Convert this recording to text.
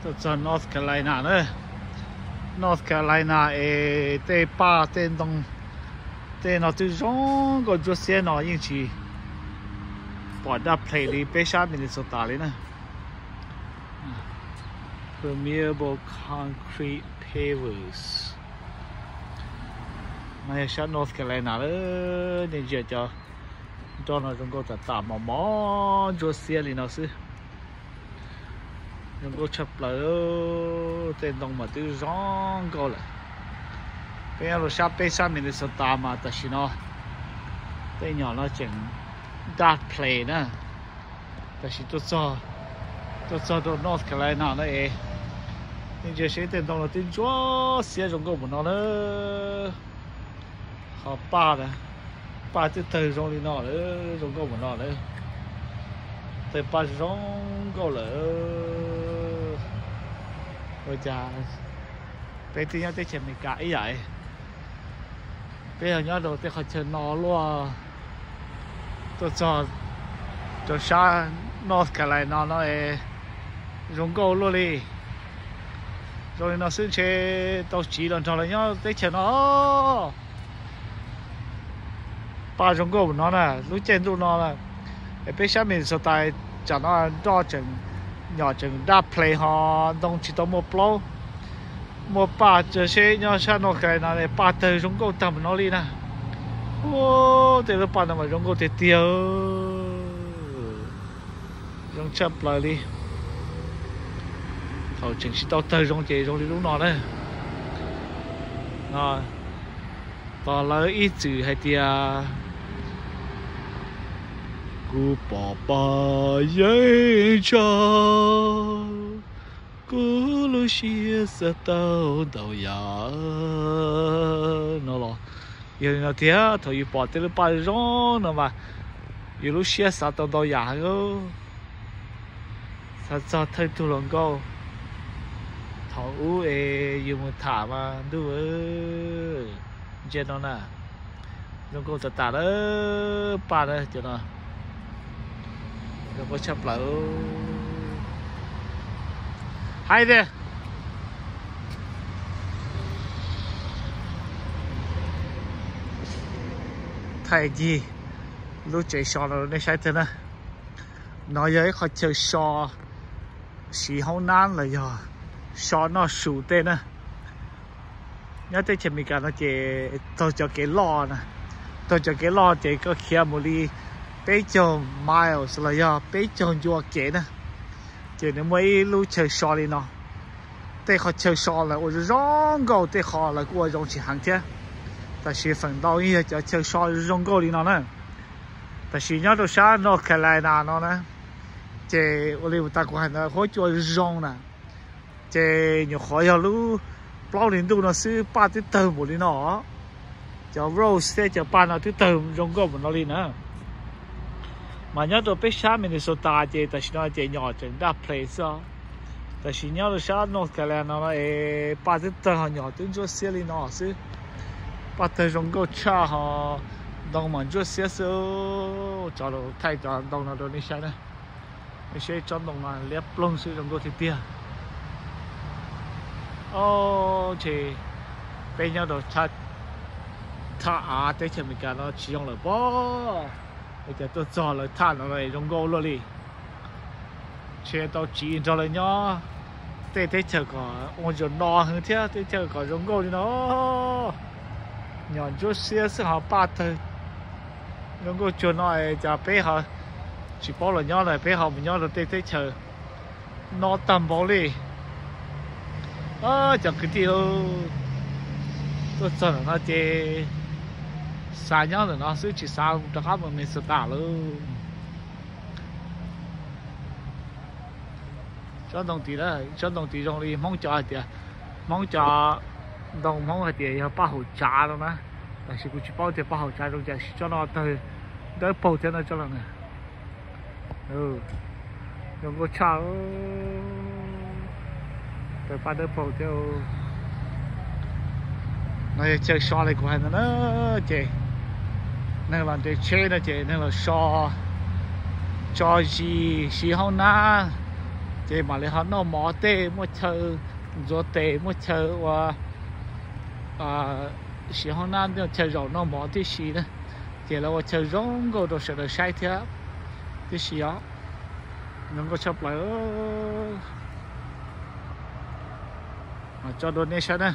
Txog North Carolina na, North Carolina es tej paj tej ntoo tej no twb zoo nkauj ntsuab xiab no yeej tsis pom daj ples li peb sab Minnesota li na. Permeable concrete pavers. No yog sab North Carolina lawm, nej ntsia cov nroj no zoo nkauj tas tas mos mos ntsuab xiab li no xwb. Zoo nkauj tshaj plaws, tej ntoo mas twb zoo nkauj lawm. Peb nyob rau sab peb sab Minnesota mas tam sim no tej nyom no tseem daj ples na. Tam sim tuaj txog rau North Carolina no es, nej ntsia seb tej ntoo no twb ntsuab xiab zoo nkauj npaum no na. Ho paj, paj twb tawg zoo li no lawm, zoo nkauj npaum no lawm. Tawg paj zoo nkauj lawm. Ua cas peb twb nyob teb chaws Amelikas ib yam, peb yog nyob rau tej qhov chaw no luaj, tuaj txog rau sab North Carolina no no es zoo nkauj luaj li. Zoo li no xwb ntshe tau tsiv los nrog lawv nyob teb chaws no. Paj zoo nkauj no na, lub caij ntuj no na, es peb sab Minnesota tsam no nroj tseem nyom tseem daj ples ho ntoo tsis tau muaj plaub muaj paj. Ntsia seb nyob sab North Carolina no paj tawg zoo nkauj tag npaum no li na. Ua, tej lub paj no mas zoo nkauj tiag tiag, zoo tshaj plaws li. Thaum tseem tsis tau tawg zoo ces zoo li lub no na. Tos lawv ib txwm hais tias, kuv pom paj yeej tsaug, kuv lub siab xav tau ntau yam no los. Yog li no tiag, thaum yus pom tej lub paj zoo no mas yus lub siab xav tau ntau yam heev. Xav txog thawj tug hluas nkauj thaum ub es yus mus tham mas ntuj, ntsia no na, zoo nkauj tas tas lawm paj na, cov no zoo nkauj tshaj plaws. Hais tias thaij ncig lub tsev so no nej saib tag na. No yog ib qho chaw so siv hoob nab los yog so noj su tej na. Nyob teb chaws Amelikas no ces taug cov kev loj na, taug cov kev loj ces koj khiav mus li peb caug miles los yog peb caug ncua kev na, ces nws muaj ib lub chaw so li no. Tej qhov chaw so lawv ua zoo nkauj, tej qhov lawv kuj ua zoo tsis heev thiab, tab sis feem ntau yog cov chaw so zoo nkauj li no na. Tab sis nyob rau sab North Carolina no na, ces ua li uas tas kuv hais ntawd huab cua zoo na, ces nyuam qhuav yog lub plaub hlis ntuj no xwb paj twb tawg npaum li no, cov rose thiab cov paj no twb tawg zoo nkauj npaum no li na. Mas nyob rau peb sab Minnesota ces tam sim no ces nyom tseem daj ples xwb os. Tab sis nyob rau sab North Carolina no es paj twb tawg ho nyom twb ntsuab xiab li no xwb. Paj tawg zoo nkauj tshaj ho ntoo mas ntsuab xiab xwb. Tso los thaij cov ntoo no rau nej saib na. Nej saib tsob ntoo no liab ploog xwb zoo nkauj tiag tiag. Ntshe peb nyob rau thaj av teb chaws Amelikas no tsis zoo lawm pob. Ua cas tuaj txog lawv thaj no zoo nkauj luaj li. Ntshe tau tsiv nrog lawv nyob tej teb chaws kom ua zaum no heev thiab, teb chaws kom zoo nkauj li no. Nyom ntsuab xiab xwb ho paj tawg zoo nkauj cuag no, cas peb ho tsis paub los nyob lawm, peb ho mus nyob rau tej teb chaws no tag npaum li. Cov kwv tij, tuaj txog ntawm no ces xav nyob ntawm no xwb tsis xav rov qab mus Minnesota lawm. Tsob ntoo tid, tsob ntoo tid zoo li Hmoob cov hais tias, Hmoob cov ntoo Hmoob hais tias yog paj haum tsav no na, tab sis kuv tsis paub tias paj haum tsav zoo cas, tsob no tawg dawb paug thiab no tsob no na. Zoo nkauj tshaj, tawg paj dawb paug thiab. No yog chaw so li kuv hais ntawd na, ces neeg los nres tsheb no ces neeg los so tso zis siv hoob nab, Ces mam li ho noj mov tej, muaj chaw ntxuav tes, muaj chaw ua siv hoob nab, chaw zaum noj mov tib si na. Ces lawv ua chaw zoo nkauj rau sawv daws saib thiab tib si os. Zoo nkauj tshaj plaws. Tso dua nej saib na.